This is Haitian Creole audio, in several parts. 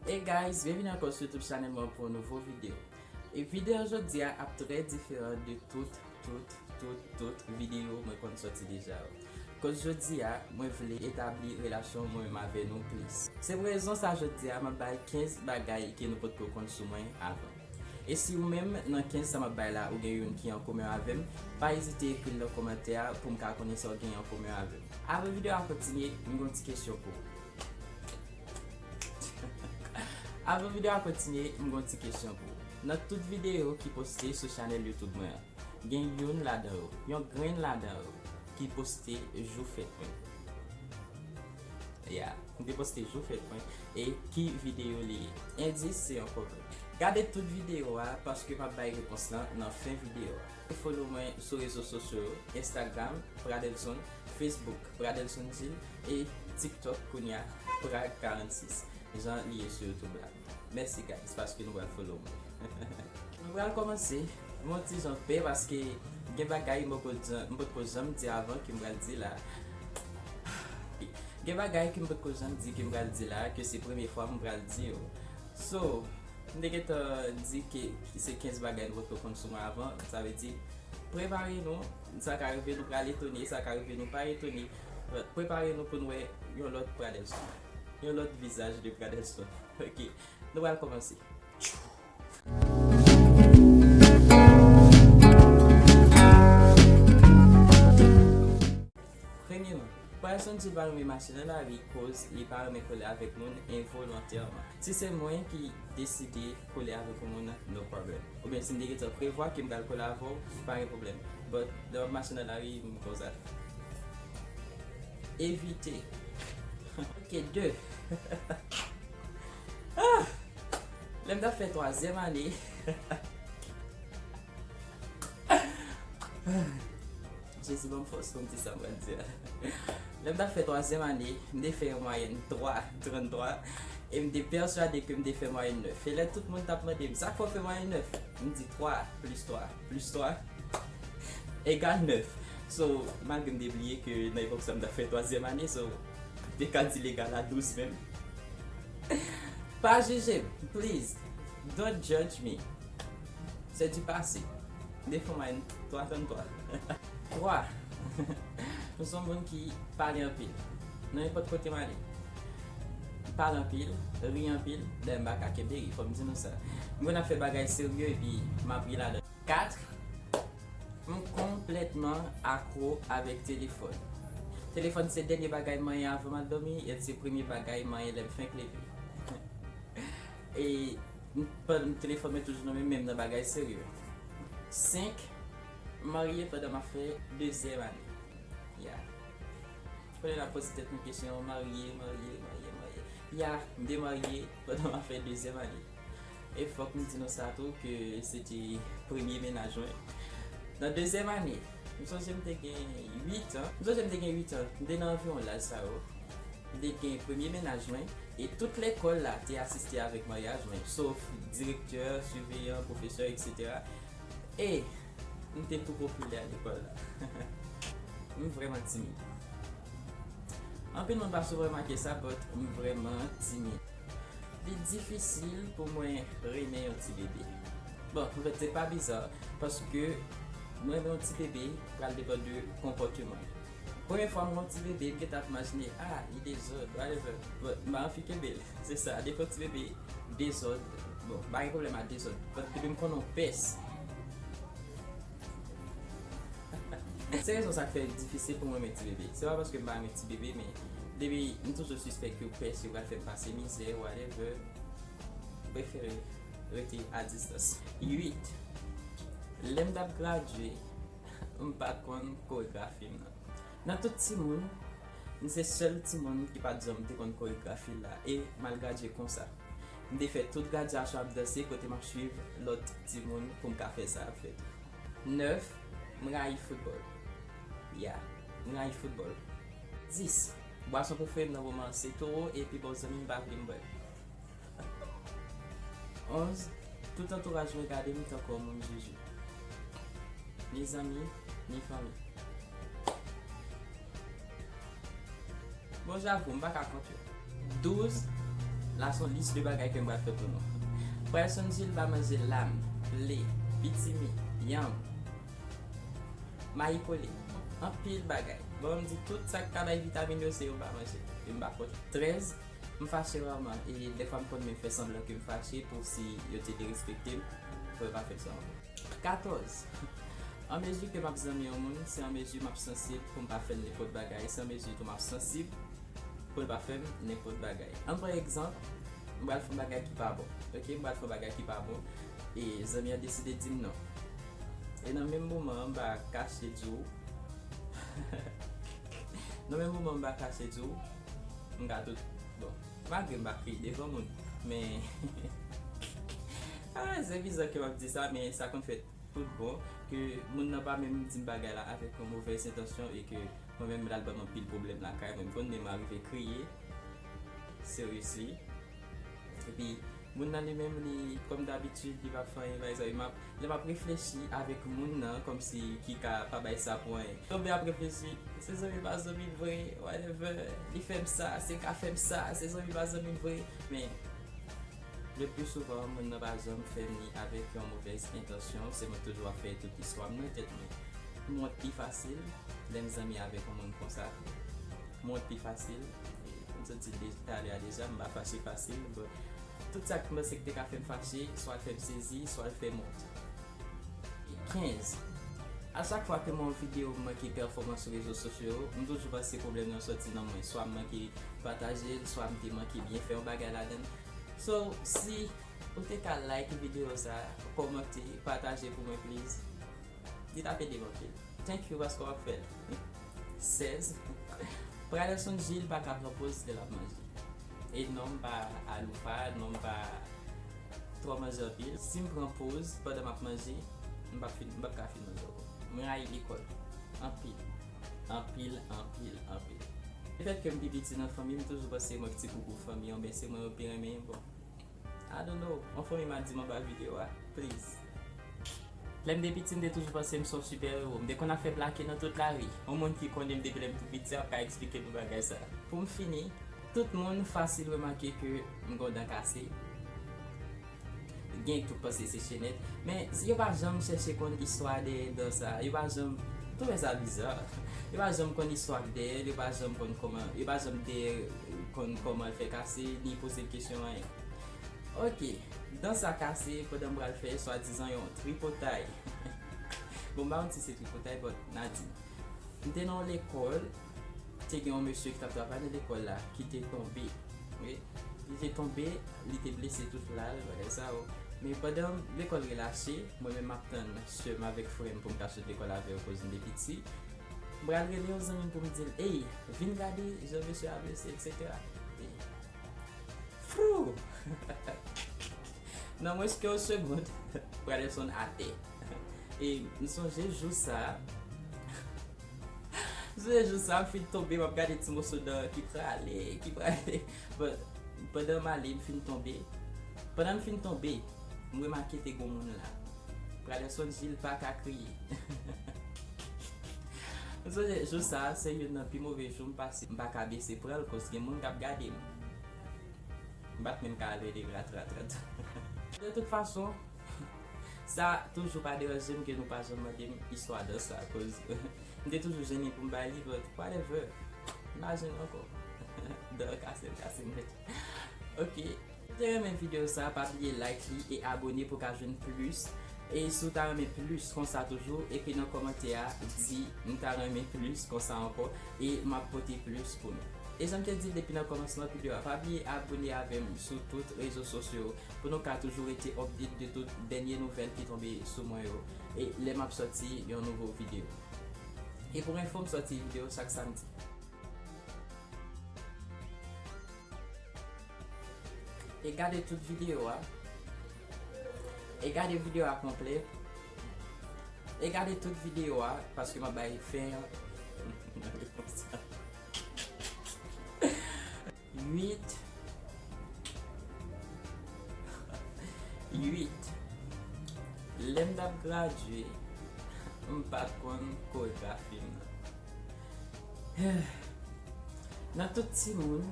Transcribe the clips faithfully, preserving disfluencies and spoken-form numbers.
Hey guys, byenvini ankò sou YouTube channel mwen pou yon nouvo videyo. E videyo jodi a ap trè diferan de tout, tout, tout, tout videyo mwen konn sòti deja yo. Koz jodi a, mwen vle etabli relasyon mwen menm avè nou plis. Se pou rezon sa jodi a, m ap bay kenz bagay ke nou potko konn sou mwen avan. E si ou menm nan kenz sa m ap bay la, ou gen youn ki an komen avè m, pa ezite ekri l nan kòmantè a pou m ka konnen sa w gen an komen avè m. Avan videyo a kontinye, m gen yon ti kesyon pou ou. Avan videyo a kontinye, m gen yon ti kesyon pou ou. Nan tout videyo ki poste sou chanèl YouTube mwen an, gen youn ladan yo, yon grenn ladan yo, ki poste jou fèt mwen. Ya, m te poste jou fèt mwen. E ki videyo li ye? Endis, se yon cover. Gade tout videyo a, paske m ap bay repons lan nan fen videyo a. Follow mwen sou rezo sosyo yo, Instagram, Pradelson, Facebook, Pradelson Gilles, e TikTok, kounye a, Prad karannsis. Jan li ye sou YouTube la. Mèsi, guys, paske nou pral follow mwen. Nou pral kòmanse. M yon ti jan pè paske gen bagay m poko jan-, m potko janm di avan ke m pral di la. Gen bagay ke m potko janm di ke m pral di la, ke se premye fwa m pral di yo. So, m te gentan di ke se kenz bagay m potko konn sou mwen avan. Sa vle di, prepare nou, sa ka rive nou pral etone, sa ka rive nou pa etone. But prepare nou pou n wè yon lòt Pradelson. Yon lòt vizaj de Pradelson. Ok, nou pral kòmanse. Premyeman, Pradelson di l pa renmen mache nan lari koz li pa renmen kole avèk moun envolontèman. Si se mwen ki deside kole avèk yon moun, no problem. Oubyen si m te gentan prevwa ke m pral kole avè w, pa gen pwoblèm. But, lè w ap mache nan lari, m konsa. Evite. Ok, de. Ah! Lè m t ap fè twazyèm ane. Jezi, ban m fòs pou m di sa m pral di a. Lè m t ap fè twazyèm ane, m te fè yon mwayèn twa, tranntwa, e m te pèswade ke m te fè mwayèn nèf. E lè tout moun t ap mande m, "Sa k fè w fè mwayèn nèf?" M di, "Twa plis twa plis twa egal nèf." So, malgre m te bliye ke nan epòk sa m t ap fè twazyèm ane, so, m te ka di l egal a douz menm. Pa jije m, please. Don't judge me. C'est du passé. Defwa m a twa tranntwa. Twa. M se yon moun ki pale anpil. Nan nenpòt kote m ale. M pale anpil, ri anpil, dayè m pa ka kenbe ri, fò m di nou sa. M konn ap fè bagay serye epi m ap ri ladan. Kat, m konplètman akwo avèk telefòn. Telefòn se dènye bagay m manyen avan m al dòmi, e se premye bagay m manyen lè m fenk leve. E m, pandan telefòn mwen toujou nan men m, menm nan bagay serye. Senk, m marye pandan m ap fè dezyèm ane. Ya. Kounye a n ap poze tèt nou kesyon, marye, marye, marye, marye. Ya, m te marye pandan m ap fè dezyèm ane. E fòk m di nou sa tou, ke se te premye mennaj mwen. Nan dezyèm ane, m sonje m te gen uit an. M sonje m te gen uit an. M te nan anviwon laj sa yo. M te gen premye mennaj mwen. E tout lekòl la te asiste avèk maryaj mwen, sof direktè, siveyan, pwofesè, etsetera. E m te tou popilè lekòl la. M vrèman timid. Anpil moun pa sou remake sa, but m vrèman timid. Li difisil pou mwen renmen yon ti bebe. Bon, anfèt, se pa biza, paske mwen renmen yon ti bebe pral depann de konpòteman l. Premye fwa m wè yon ti bebe, m gentan ap imajine, ah, li dezòd, whatever. But m pa anvi kenbe l. Se sa, depi yon ti bebe dezòd, bon, m pa gen pwoblèm ak dezòd. But depi m konnen yon pès, se rezon sa k fè l difisil pou mwen renmen ti bebe. Se pa paske m pa renmen ti bebe, men depi m toujou sispèk yo pès, yo pral fè m pase mizè, whatever. M prefere rete a distans. Uit. Lè m t ap gradye, m pa t konn koregrafi m nan. Nan tout timoun, m se sèl timoun ki pa t janm te konn koregrafi l la, e m al gradye konsa. M te fè tout gradyasyon ap danse kote m ap swiv lòt timoun pou m ka fè sa ap fèt. Nèf, m rayi foutbòl. Ya, m rayi foutbòl. Dis, bwason prefere m nan moman an se towo, epi bon zanmi m pa vle m bwè l. Onz, tout antouraj mwen gade m tankou yon moun zuzu. Ni zanmi, ni fanmi. Bon, j'avoue, m pa ka kont yo. Douz, La se yon lis de bagay ke m pral fè pou nou. Pralson Jil pa manje lam, ble, pitimi, yanm, mayi kole, anpil bagay. Bon, m di tout sa k ka bay vitamin yo, se yo m pa manje. E m pa kont. Trèz, m fache rarman, e dèfwa m konn menm fè sanblan ke m fache pou si yo te derespekte m, pou yo pa fè m sa ankò. Katòz, anmezi ke m ap zanmi yon moun, se anmezi m ap sansib pou m pa fè l nenpòt bagay, se anmezi tou m ap sansib pou l pa fè m nenpòt bagay. Ann pran egzanp, m pral fè yon bagay ki pa bon. Ok, m pral fè yon bagay ki pa bon. E zanmi an deside di m non. E nan menm moman an, m pa kache di w. Nan menm moman an, m pa kache di w. M ka tout. Bon, malgre m pa kriye devan moun. Men. Ah, se bizar ke m ap di sa, men sa konn fèt. Tout bon, ke moun nan pa menm di m bagay la avèk yon movèz entansyon e ke mwen menm l al ban m anpil pwoblèm lakay mwen. M konn menm arive kriye, seriously. Epi, moun nan li menm, li, kòm dabitid, li pa fè anyen, pa egzanp, m ap, lè m ap reflechi avèk moun nan, kòmsi ki ka pa bay sa pou anyen. Tonbe ap reflechi, se zanmi pa zanmi vre, whatever, li fè m sa, se ka fè m sa, se zanmi pa zanmi vre, men, le pli souvan, moun nan pa janm fè m li avèk yon movèz entansyon, se mwen toujou ap fè tout istwa m nan tèt mwen. M wont pi fasil lè m zanmi avèk yon moun konsa. M wont pi fasil. E, m sot di l de-, talè a deja, m pa fache fasil. Bon, tout sa k m panse ki te ka fè m fache, swa l fè m sezi, swa l fè m wont. Kenz. A chak fwa ke m wè yon videyo m manke pèfòmans sou rezo sosyo yo, m toujou panse pwoblèm nan sòti nan mwen. Swa m manke pataje l, swa m te manke byen fè yon bagay ladan l. So, si ou te ka like videyo sa, kòmante, pataje pou mwen, please. Li t ap ede m anpil. Thank you paske w ap fè l. Sèz. Pralson Jil pa ka pran poz lè l ap manje. E non, m pa aloufa, non, m pa twò manje anpil. Si m pran poz pandan m ap manje, m p ap fin, m p ap ka fin manje ankò. Mwen rayi lekòl. Anpil. Anpil, anpil, anpil. Lefètke m pi piti nan fanmi, m toujou panse se mwen ki ti koukou fanmi an, oubyen se mwen yo pi renmen. Bon. I don't know. Yon fanmi m a di m anba videyo a. Please. Lè m te piti, m te toujou panse m se yon sipè ewo. M te konn ap fè plake nan tout lari. Yon moun ki konnen m depi lè m tou piti ap ka eksplike nou bagay sa. Pou m fini, tout moun fasil remake ke m gen yon dan kase. Gen k tou panse se chenèt. Men, yo pa janm chèche konn istwa dèyè dan sa. Yo pa janm, m twouve sa biza. Yo pa janm konn istwa k dèyè l, yo pa janm konn kòman, yo pa janm dèyè konn kòman l fè kase, ni poze l kesyon anyen. Ok, dan sa kase pandan m pral fè swadizan yon tripotay. Bon, m pa konn si se tripotay, but n a di. M te nan yon lekòl, te gen yon mesye ki t ap travay nan lekòl la, ki te tonbe. Wi. Li te tonbe, li te blese tout la l, bagay sa yo. Men pandan lekòl relache, mwen menm m ap tann sè m avèk frè m pou m ka sot lekòl avè yo koz m te piti. M pral rele yon zanmi m pou m di l, "Ey, vin gade jan mesye a blese, et cetera." E Frou! Nan mwens ke yon segond, Pralson atè. E m sonje jou sa, m sonje jou sa, m fin tonbe, m ap gade ti moso dan ki prale, ki prale. But, pandan m ale, m fin tonbe. Pandan m fin tonbe, m remake te gon moun la. Pralson Jil pa ka kriye. M sonje jou sa, se youn nan pi move jou m pase. M pa ka bese pran l, koz gen moun k ap gade m. M pa t menm ka al rele rat, rat, rat. De tout fason, sa toujou pa deranje m ke nou pa janm mande m istwa dan sa, koz m te toujou jennen pou m bay li, but whatever. M pa jennen ankò. Dan kase m, kase m nèt. Ok. Si w te renmen videyo sa, pa bliye like li e abone pou w ka jwenn plis. E si w ta renmen plis konsa toujou, ekri nan kòmantè a, di, "M ta renmen plis konsa ankò," e m ap pote plis pou nou. E jan m te di l depi nan kòmansman videyo a, pa bliye abone avè m sou tout rezo sosyo pou nou ka toujou rete update de tout dènye nouvèl ki tonbe sou mwen yo, e lè m ap sòti yon nouvo videyo. E pou enfo, m sòti videyo chak samdi. E gade tout videyo a. E gade videyo a konplè. E gade tout videyo a, paske m ap bay fen an nan repons la. Uit. Uit. Lè m t ap gradye, m pa t konn koregrafi m nan. Nan tout timoun,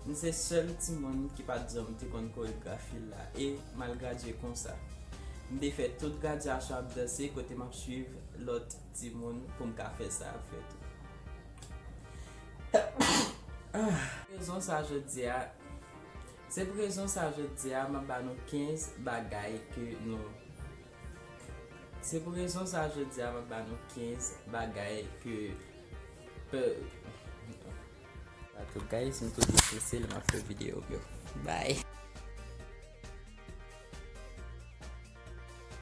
M se sèl timoun ki pa t janm te konn koregrafi la, e m al gradye konsa. M te fè tout gradyasyon ap danse kote m ap swiv lòt timoun pou m ka fè sa ap fè tou. Ah, rezon sa jodi a, se pou rezon sa jodi a, m ap ba nou kenz bagay ke nou. Se pou rezon sa jodi a, m ap ba nou kenz bagay ke pe. Sa tou, guys, m toujou strese lè m ap fè videyo yo. Bye.